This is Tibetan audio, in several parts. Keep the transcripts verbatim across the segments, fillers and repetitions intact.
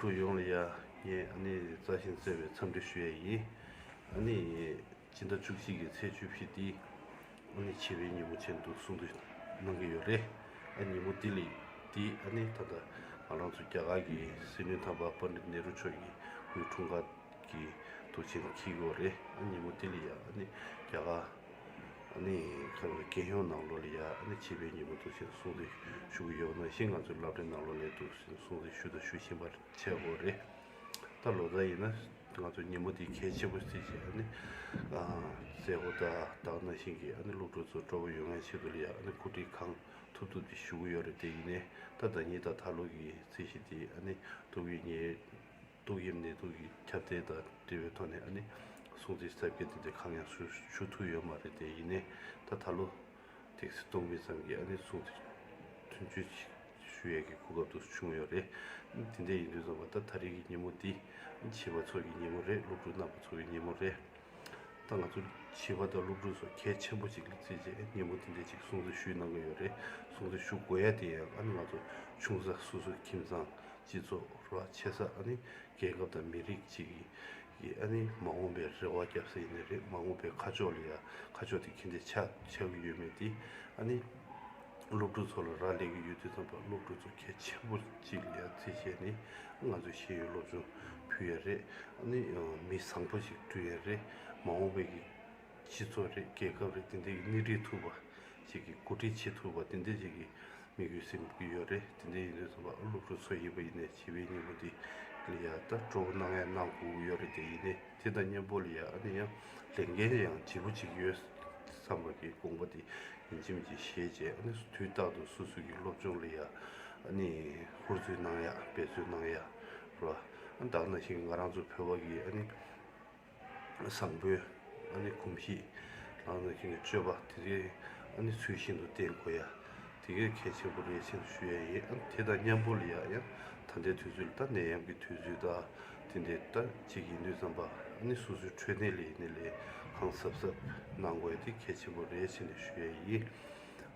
ཁྲོ་ཡོངས་ལ་ཡ་ངས་ཨ་ནི་རྩ་ཞིང་རྩེ་བའི་འཚམས་འདྲི་ཞུ་ཡ་ཡིན། ཨ་ནི་སྤྱི་ཟླ་བཅུ་གཅིག་གི་ཚེས་བཅུ་བཞི་འདི་ཨ་ནི་བྱིས་པའི་ཉིན་མོ་ཆེད་དུ་གསུང་བསྡུ་གནང་གི་ཡོད་རེད། ཨ་ཉིན་མོ་འདི་ལ་འདི་ཨ་ནི་ད་ལྟ་ང་རང་ཚོ་རྒྱ་གར་གྱི་སྲིད་བློན་དམ་པ་པཎྜི་ཏ་ནེ་རུ་མཆོག་གི་སྐུའི་འཁྲུངས་སྐར་གྱི་དུས་ཆེན་འཁེལ་གྱི་ཡོད་རེད། ཨ་ཉིན་མོ་འདི་ལ་ཡ་ཨ་ནི་རྒྱ་གར་ཨ་ནི་ཁ་རྒྱལ་ཡོངས་ནང་ལོགས་ལ་ཡ་ཨ་ནི་བྱིས་པའི་ཉིན་མོ་དུས་ཆེན་སྲུང་བརྩི་ཞུ་གི་ཡོད་པ་ནང་བཞིན་ང་ཚོའི་སློབ་གྲྭའི་ནང་ལོགས་ལ་དུས་ཆེན་སྲུང་བརྩི་ཞུ་དང་ཞུ་བཞིན་པ་ཆགས་ཡོད་རེད། ད་ལོ་ལྟར་ཡིན་ན་ང་ཚོ་ཉིན་མོ་འདི་གལ་ཆེན་པོ་བརྩིས་བྱས་ཨ་ནི་ཨ་མཛད་སྒོ་དང་ད་ག་ནང་བཞིན་གྱི་ཨ་ནི་སློབ་ཕྲུག་ཚོ་སྤྲོ་པོ་ཡོང་ཡ་ཆེད་དུ་ལ་ཡ་ཨ་ནི་གོ་སྒྲིག་གང་ཐུབ་ཐུབ་དེ་ཞུ་གི་ཡོད་རེད། དེ་ཡིན་ནའི་ད་ཟླ་ཉིན་དང་ད་ལོ་གི་རྩིས་གཞི་དེ་ཨ་ནི་ཏོག་དབྱིབས་ནད་ཏོག་དབྱིབས་ནད་དུག་གི་ཁྱབ་གདལ་དང་འབྲེལ་བའི་ཐོག་ནས་ཨ་ནི་སྲུང་བརྩི་ཟབ་རྒྱས་དེ་འདྲ་གང་ཡང་ཞུ་ཞུ་ཐུབ་ཡོད་མ་རེད། དེ་ཡིན་ནའི་ད་ད་ལོ་ཏོག་ཙམ་གཏོང་མི་ཙམ་གྱིས་ཨ་ནི་སྲུང་བརྩི་མཐུན་འགྱུར་ཞུ་ཡས་ཀྱི་གོ་སྐབས་དུ་བྱུང་ཡོད་རེད། དེ་འདྲ་ཡིན་དུས་ཙམ་པ་ད་ད་རེས་ཀྱི་ཉིན་མོ་འདི་བྱིས་པ་ཚོ་གི་ཉིན་མོ་རེད། སློབ་ཕྲུག་རྣམ་པ་ཚོ་གི་ཉིན་མོ་རེད། ད་ང་ཚོ་བྱིས་པ་དང་སློབ་ཕྲུག་ཚོ་གལ་ཆེན་པོ་ཅིག་ལ་བརྩིས་རྗེས་ཉིན་མོ་དེ་འདྲ་ཅིག་སྲུང་བརྩི་ཞུས་གནང་གི་ཡོད་རེད། སྲུང་བརྩི་ཞུ་དགོས་ཡ་དེ་ཡང་ཨ་ནི་ང་ཚོ་ཆུང་ས་སོ་སོའི་ཁྱིམ་ཚང་སྤྱི་ཚོགས་ར་ཆེ་ས་ཨ་ནི་རྒྱལ་ཁབ་དང་མི་རིགས་ཅིག་གི་ཨ་ནི་མ་འོངས་པའི་རེ་བ་བརྒྱབ་ས་ཡིན་ནི་རེད། མ་འོངས་པའི་ཁ་ཕྱོགས་ལ་ཡ་ཁ་ཕྱོགས་དེ་ག་འདྲ་ཆགས་ཆགས་ཀྱི་ཡོད་མེད་དེ་ཨ་ནི་སློབ་ཕྲུག་ཚོ་ལ་རག་ལས་ཀྱི་ཡོད་དུས་ཙམ་པ་སློབ་ཕྲུག་ཚོ་གལ་ཆེན་པོ་ཅིག་ལ་ཡ་བརྩིས་བྱས་ནས་ང་ཚོས་ཤེས་ཡོན་སློབ་སྦྱོང་ཕུལ་ཡ་རེད། ཨ་ནི་མི་བཟང་པོ་ཞིག་བསྐྲུན་ཡ་རེད། མ་འོངས་པའི་གི་སྤྱི་ཚོགས་རེད། རྒྱལ་ཁབ་རེད། དེ་འདྲའི་སྣེ་ཁྲིད་ཐུབ་པ་ཞིག་གི་འགོ་ཁྲིད་བྱེད་ཐུབ་པ་དེ་འདྲ་ཞིག་གི་དམིགས་ཡུལ་ཟིན་གྱི་ཡོད་རེད། དེ་འདྲ་ཡིན་དུས་ཙམ་པ་སློབ་ཕྲུག་ཚོ་ཡིན་པ་ཡིན་ནའི་བྱིས་པའི་ཉིན་མོ་འདི་ལ་ཡ་ད་སྤྲོ་པོ་གནང་ཡ་གནང་དགོས་ཀྱི་ཡོད་རེད། དེ་ཡིན་ནའི་དེ་དང་མཉམ་པོ་ལ་ཡ་ཨ་ནི་ཡང་ལས་འགན་ཡང་ལྗིད་པོ་ཅིག་ཡོད་བསམ་པ་གི་དགོངས་པ་དེ་ཡིན་གཅིག་མིན་གཅིག་བཞེས་བྱས་ཨ་ནི་དུས་རྟག་ཏུ་སོ་སོ་གི་སློབ་སྦྱོང་ལ་ཡ་ཨ་ནི་ཧུར་བརྩོན་གནང་ཡ་འབད་བརྩོན་གནང་ཡ་ར། ཨ་ད་ག་ནང་བཞིན་ང་རང་ཚོ་བོད་པ་གི་ཨ་ནི་བཟང་པོའི་ཨ་ནི་གོམས་གཤིས་ལག་ནང་བཞིན་གྱི་སྤྱོད་པ་དེ་རིགས་ཨ་ནི་ཚུལ་བཞིན་དུ་བསྟེན་དགོས་ཡ། དེ་གས་གལ་ཆེན་པོ་རེད་ཅེས་ཞུ་ཡ་ཡིན། ཨ་ནི་དེ་དང་མཉམ་པོ་ལ་ཡ་ཡང་ད་ལྟའི་དུས་ཚོད་ལ་ད་ནད་ཡམས་ཀྱི་དུས་ཚོད་ད་དེ་འདྲའི་ད་ཅིག་ཡིན་དུས་ཙམ་པ་ཨ་ནི་སོ་སོའི་འཕྲོད་བསྟེན་ལ་ཡིན་ནའི་ལས་གང་གཟབ་གཟབ་གནང་དགོས་ཡ་དེ་གལ་ཆེན་པོ་རེད་ཅེས་ཞུ་ཡ་ཡིན།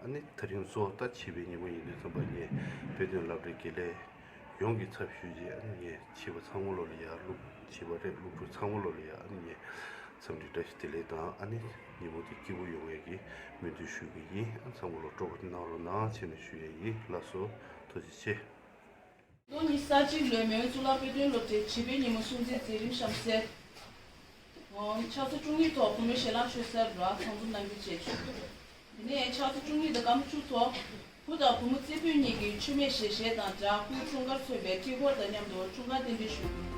ཨ་ནི་ད་རིང་གཙོ་བོ་ད་བྱིས་པའི་ཉིན་མོ་ཡིན་དུས་ཙམ་པ་ངས་དཔེ་སྟོན་སློབ་གྲྭའི་དགེ་ལས་ཡོངས་ཀྱི་ཚབ་ཞུས་རྗེས་ཨ་ནི་ངས་བྱིས་པ་ཚང་མ་ལོ་ལ་ཡ་སློབ་བྱིས་པ་རེད། སློབ་ཕྲུག་ཚང་མ་ལོ་ལ་ཡ་ཨ་ནི་ངས་འཚམས་འདྲི་བཀྲ་ཤིས་བདེ་ལེགས་དང་ཨ་ནི་ཉིན་མོ་འདི་སྐྱིད་པོ་ཡོང་བའི་གི་སྨོན་འདུན་ཞུ་གི་ཡིན། ཨ་ཚང་མ་ལོ་སྤྲོ་པོ་གནང་རོགས་གནང་བྱས་ནས་ཞུ་ཡ་ཡིན། ལགས་སོ། ཐུགས་རྗེ་ཆེ། ལོ་ཉི་ཤུ་རྩ་གཅིག་ལོའི་མེས་དབོན་གཙུག་ལག་དཔེ་སྟོན་སློབ་གྲྭའི་བྱིས་པའི་ཉིན་མོ་སྲུང་བརྩིའི་མཛད་རིམ་གཤམ་གསལ། ཕྱག་ཚོད་བཅུ་གཉིས་ཐོག་བུ་མོའི་ཞལ་ལག་མཆོད་གསར་ར་ཚང་འཛོམས་གནང་རྒྱུ་བཅས་བྱུང་། དེ་ནས་ཕྱག་ཚོད་བཅུ་གཉིས་དང་སྐར་མ་བཅུ་ཐོག་བུ་དང་བུ་མོ་རྩེ་ཕུད་གཉིས་ཀྱི་མཆོད་མེ་ཞལ་ཞལ་དང་སྦྲགས་སྐུའི་འཁྲུངས་སྐར་མཚོན་པའི་དཀྱིལ་འཁོར་དང་མཉམ་དུ་འཁྲུངས་སྐར་རྟེན་འབྲེལ་ཞུ་རྒྱུ།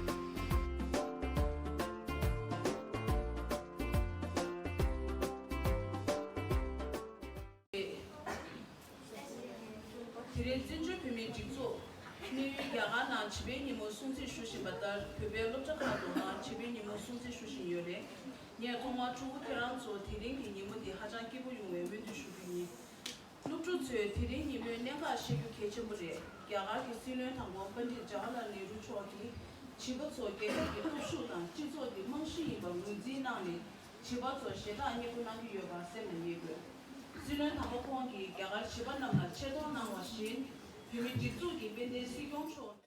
དེ་རིང་བཙན་བྱོལ་བོད་མིའི་སྒྲིག་འཛུགས་གནས་ཡུལ་རྒྱ་གར་ནང་བྱིས་པའི་ཉིན་མོ་སྲུང་བརྩི་ཞུ་བཞིན་པ་ལྟར་བོད་པའི་སློབ་གྲྭ་ཁག་ཏུའང་བྱིས་པའི་ཉིན་མོ་སྲུང་བརྩི་ཞུ་བཞིན་ཡོད་རེད། ངས་ཐོག་མར་ཕྲུ་གུ་ཁྱེད་རང་ཚོ་དེ་རིང་གི་ཉིན་མོ་འདི་ཧ་ཅང་སྐྱིད་པོ་ཡོང་བའི་སྨོན་འདུན་ཞུ་རྒྱུ་ཡིན། སློབ་ཕྲུག་ཚོས་དེ་རིང་ཉིན་མོའི་གནད་འགག་ཤེས་རྒྱུ་གལ་ཆེན་པོ་རེད། རྒྱ་གར་གྱི་སྲིད་བློན་དང་པོ་པཎྜི་ཏ་ཇ་ཝ་ཧར་ལཱལ་ནེ་རུ་མཆོག་གིས་བྱིས་པ་ཚོ་རྒྱལ་ཁབ་ཀྱི་སྟོབས་ཤུགས་དང་སྤྱི་ཚོགས་ཀྱི་རྨང་གཞི་ཡིན་པར་ངོས་འཛིན་གནང་ནས། བྱིས་པ་ཚོར་ཞེ་དྲག་མཉེས་པོ་གནང་གི་ཡོད་པ་སེམས་ལ་ངེས་དགོས། སྲིད་བློན་དམ་པ་ཁོང་གིས་རྒྱ་གར་བྱིས་པ་རྣམས་ལ་ཆེ་མཐོང་གནང་བ་བཞིན། བོད་མིའི་སྒྲིག་འཛུགས་ཀྱི་དཔལ་ལྡན་སྲིད་སྐྱོང་མཆོག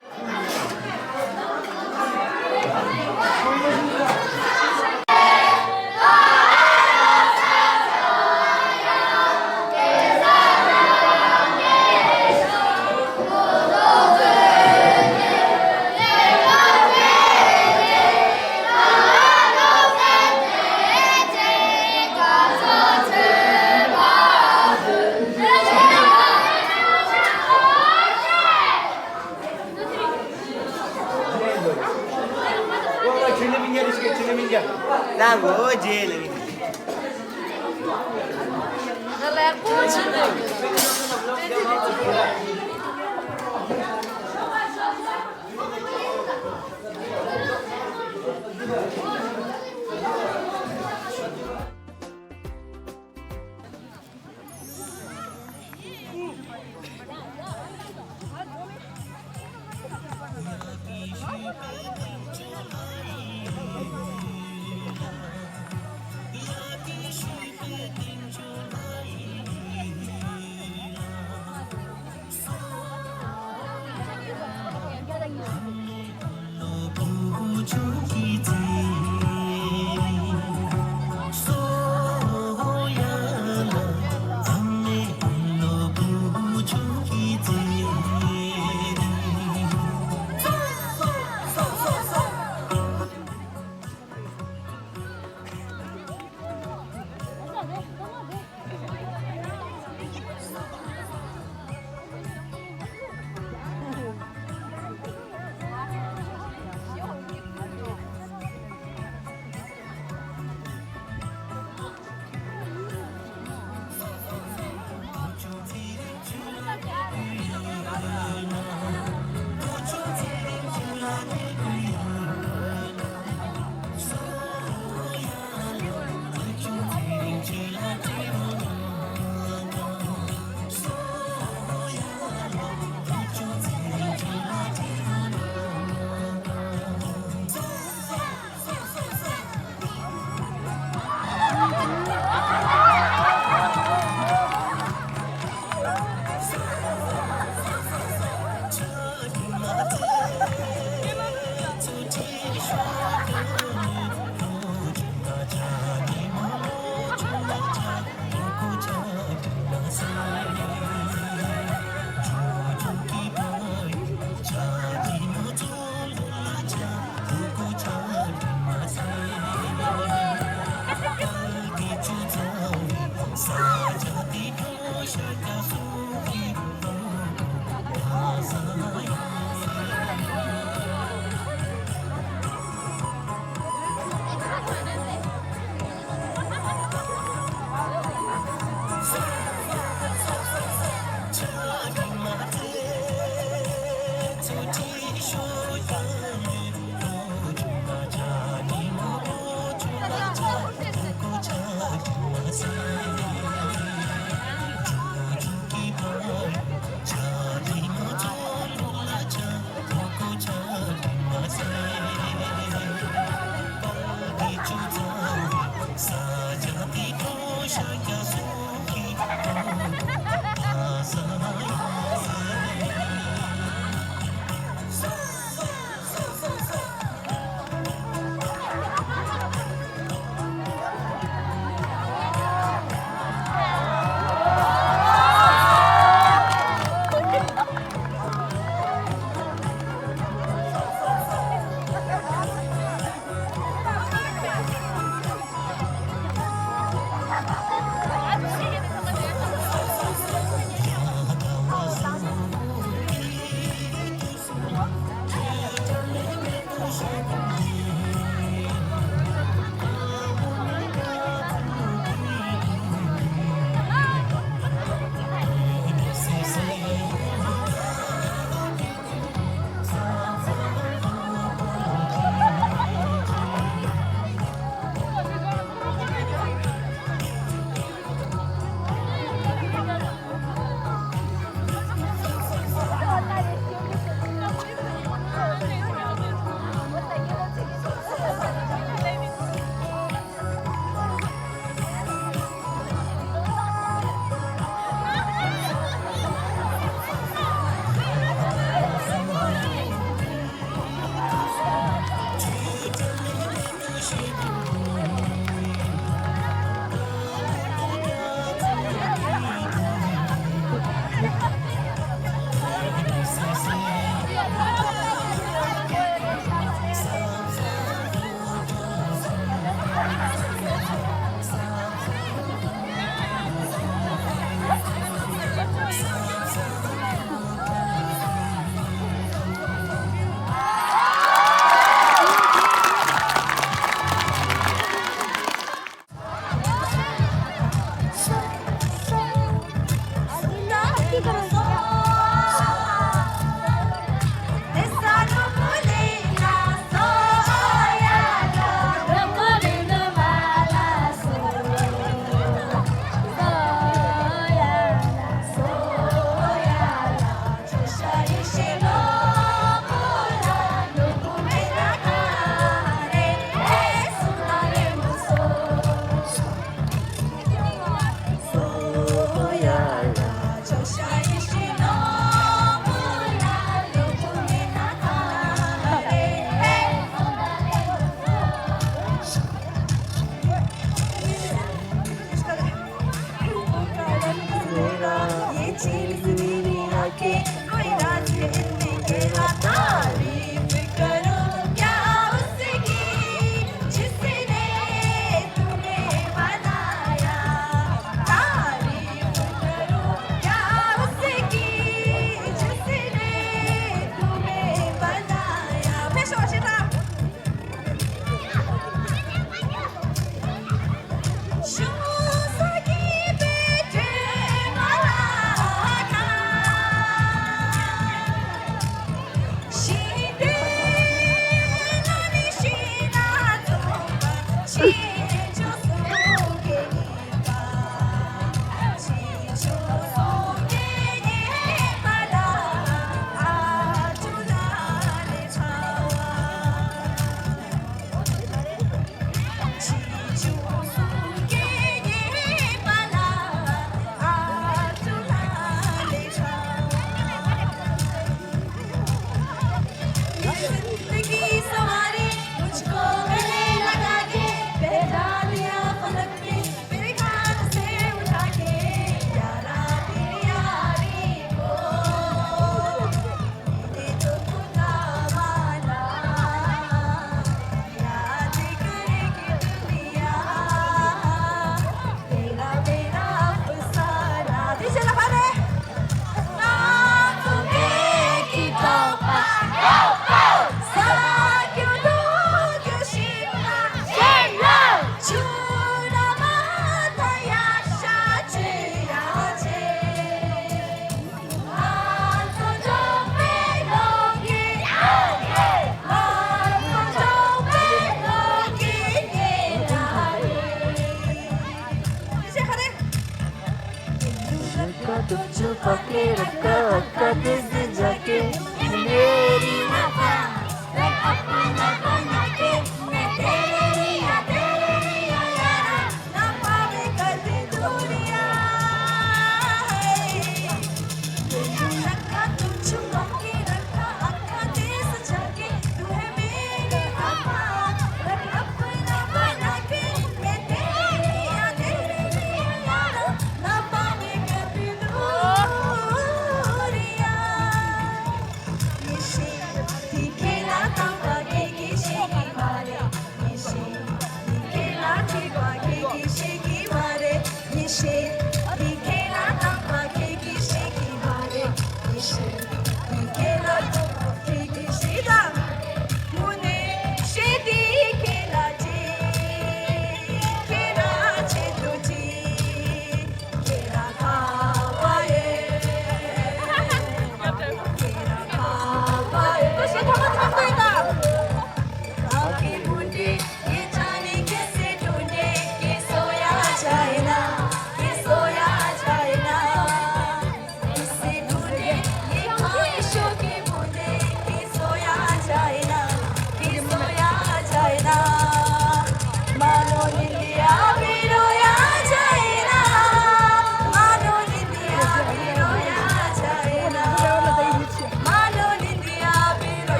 कोई राज इतनी, तेरा तारीफ करो क्या उसकी, जिसने तुम्हें बनाया। तारीफ करो क्या उसकी, जिसने तुम्हें बनाया। फिर से अच्छी तरह।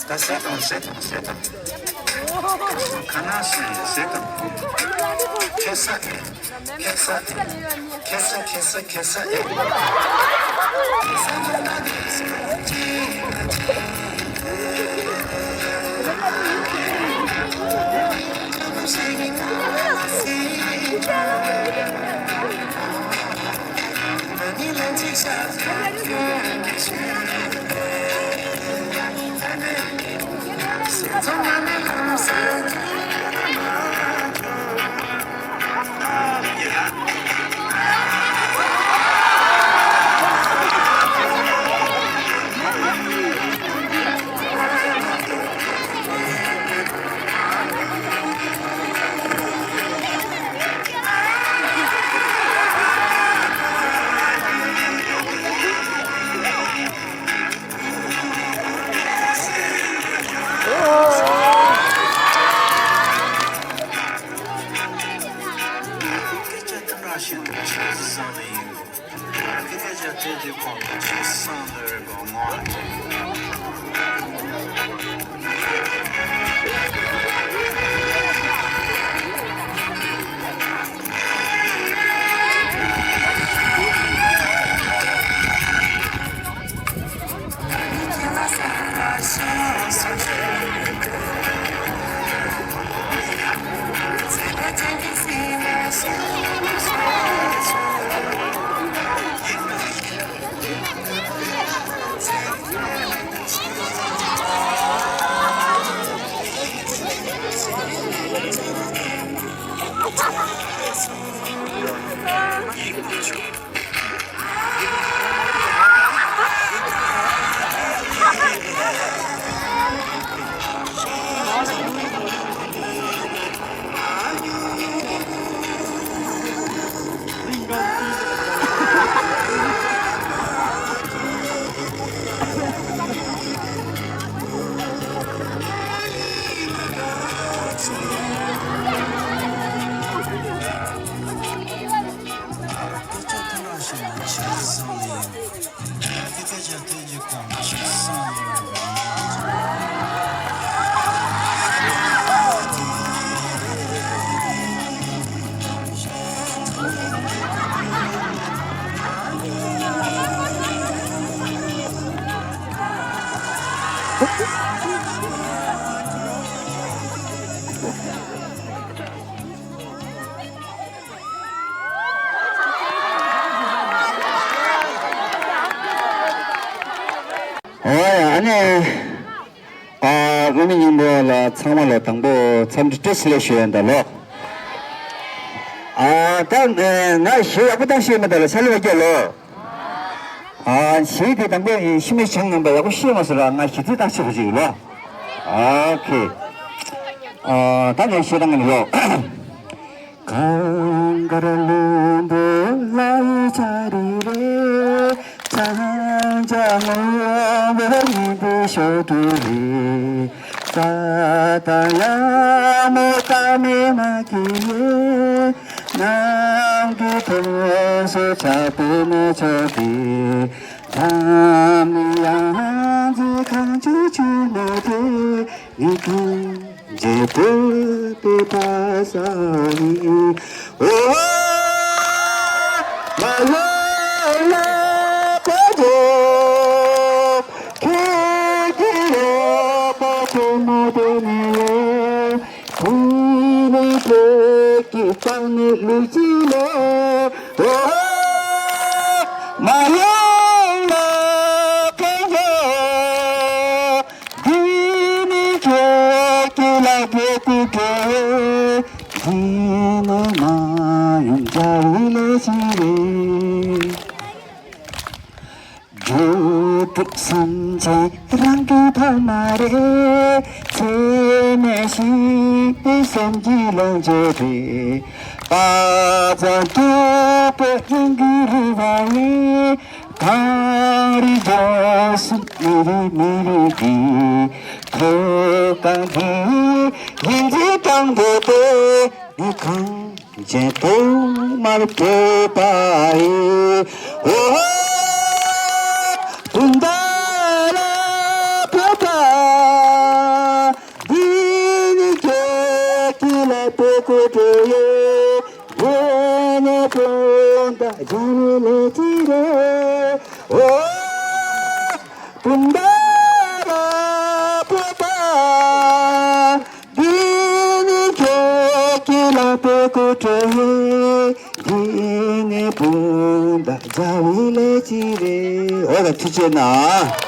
ད་ཟེར་དང་ཟེར་དང་ཟེར་དང་། ཁ་ན་སུ་ཡིན་ཟེར་དང་། ཁེ་ས་ཨེ། ཁེ་ས་ཨེ། ཁེ་ས་ཁེ་ས་ཁེ་ས་ཨེ། ཨོ་ཡ། ཨ་ནི། ཨ། བླ་མའི་སྙིང་པོ་ལ་ཚང་མ་ལ་དང་པོ་འཚམས་འདྲི་བཀྲ་ཤིས་བདེ་ལེགས་ཞུ་ཡ་ད་ལོ། ཨ། ད་ང་གཞས་ཡག་པོ་བཏང་ཤེས་མེད་ད་ལ་ཆ་ལེ་བ་སྐྱོ་ལོ། ཨ། གཞས་དེ་དང་པོ་ཤི་མི་ཆང་ངམ་པ་ཡག་པོ་ཤེས་མ་སོང་ར། ང་གཞས་ཚིག་བཏང་ཤེས་པ་ཅིག་ལོ། ཨོ་ཁེ། ཨ། ད་ངས་གཞས་བཏང་གི་ནི་ལོ། གངས་དཀར་ལྷུན་པོ་ལ་ཡི་ཆ་རི་རེ། ཆང་ཆང་ངོ་བོ་ཡིན་པའི་ཤོ་ཏུ་རེ། ས་ད་ཡ་མོ་ད་མེ་མ་ཀི་ཡེ། ནང་གི་ཐོ་སོ་ཆ་པེ་མེ་ཆོ་ཏི། ད་མི་ཡང་ཛི་ཁང་ཆུ་ཆུ་ནོ་ཏེ། ཡི་ཁང་། རྗེ་བོད་པའི་བ་ས་ཡི། ཨོ། མ་ལོ་ལ་པ་ཇོ། ཁྱེད་ཀྱི་རོ་པ་ཆེན་མོ་དེ་ནས་ལོ། ཁྱེད་ནི་བོད་ཀྱི་སྤང་ནི་ལུག་ཅི་ལོ། ཨོ། མ་ལོ་ལ་པ་ཇོ། འདི་ནི་ཁྱོད་ཀྱི་ལག་པའི་སྐུ་བགྲོད། འདི་ནི་མ་ཡུམ་རྒྱལ་བའི་ལས་ཅི་རེད། རྒྱུ་སྟོབས་སེམས་ཅན་རང་གི་ཐོག་མ་རེད། ཚེ་མེད་ཤི་སེམས་ཀྱི་ལོངས་སྤྱོད་རེད། པ་ཙམ་སྟོབས་པོ་ཡིན་གྱི་རེད་བ་ཡིན། གངས་རི་ལྗོངས་སུ་མི་རིགས་མི་རིགས་ཀྱི་ཐོབ་ཐང་འདི་ཡིན་གྱི་དང་པོ་དེ་ནི་གངས་ཅན་ཐོག་མར་བགྲོད་པ་ཡི། ཨོ། སྤུན་ཟླ་ལ་བོད་པ། འདི་ནི་ཁྱོད་ཀྱི་ལག་པའི་སྐུ་བགྲོད་ཡོད། འདི་ནི་སྤུན་ཟླ་རྒྱ་མི་ལས་ཅི་རེད། ཨོ། སྤུན་ཟླ་ར་བོད་པ། འདི་ནི་ཁྱོད་ཀྱི་ལག་པའི་སྐུ་བགྲོད་ཡོད། འདི་ནི་སྤུན་ཟླ་རྒྱ་མི་ལས་ཅི་རེད། ཨོ་ད་ཐུགས་རྗེ་གནང་།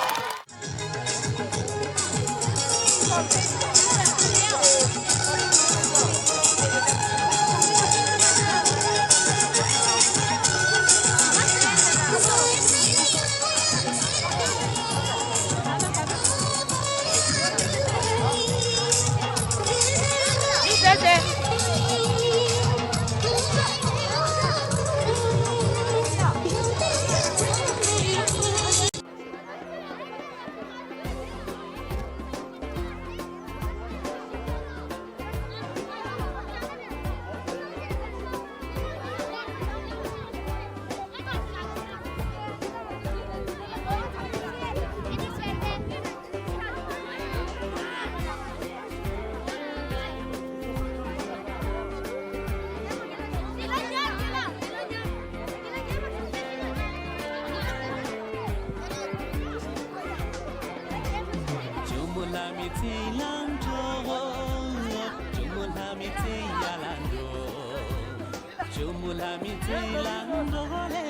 ཇོ་མོ་ལྷ་མོའི་ཚེ་ལང་གྲོགས། ཇོ་མོ་ལྷ་མོའི་ཚེ་ཡ་ལ་འགྲོ། ཇོ་མོ་ལྷ་མོའི་ཚེ་ལང་གྲོགས་ལེ།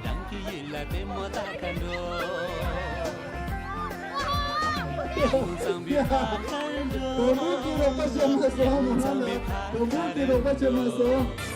རང་གི་ཡིད་ལ་ལྟད་མོ་ལྟ་ག་འགྲོ། ཡང་གཙང་པོའི་ཕ་གར་འགྲོ། ཡང་གཙང་པོའི་ཕ་གར་འགྲོ།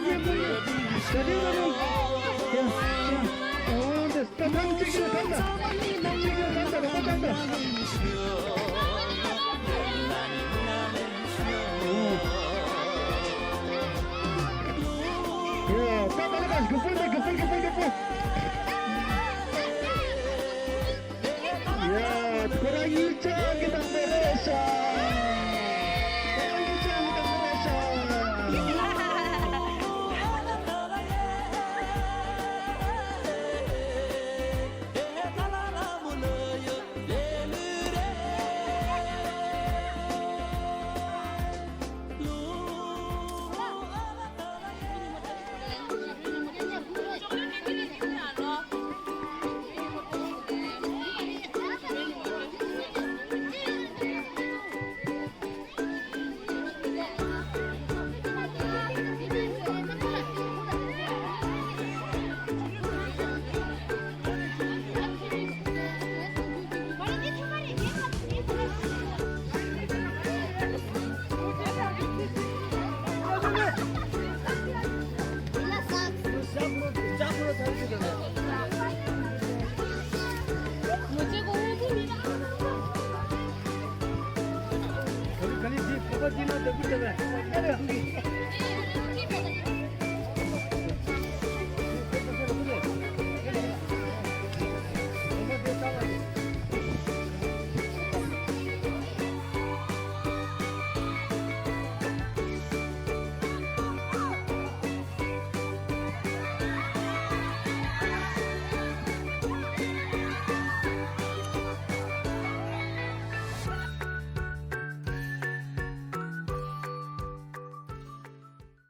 ཡ། ཁོ་རང་གཉིས་ཆ་གི་དང་པོ་རེད་ཤག་ཁོ་རང་གཉིས་ཆ་གི་དང་པོ་རེད་ཤག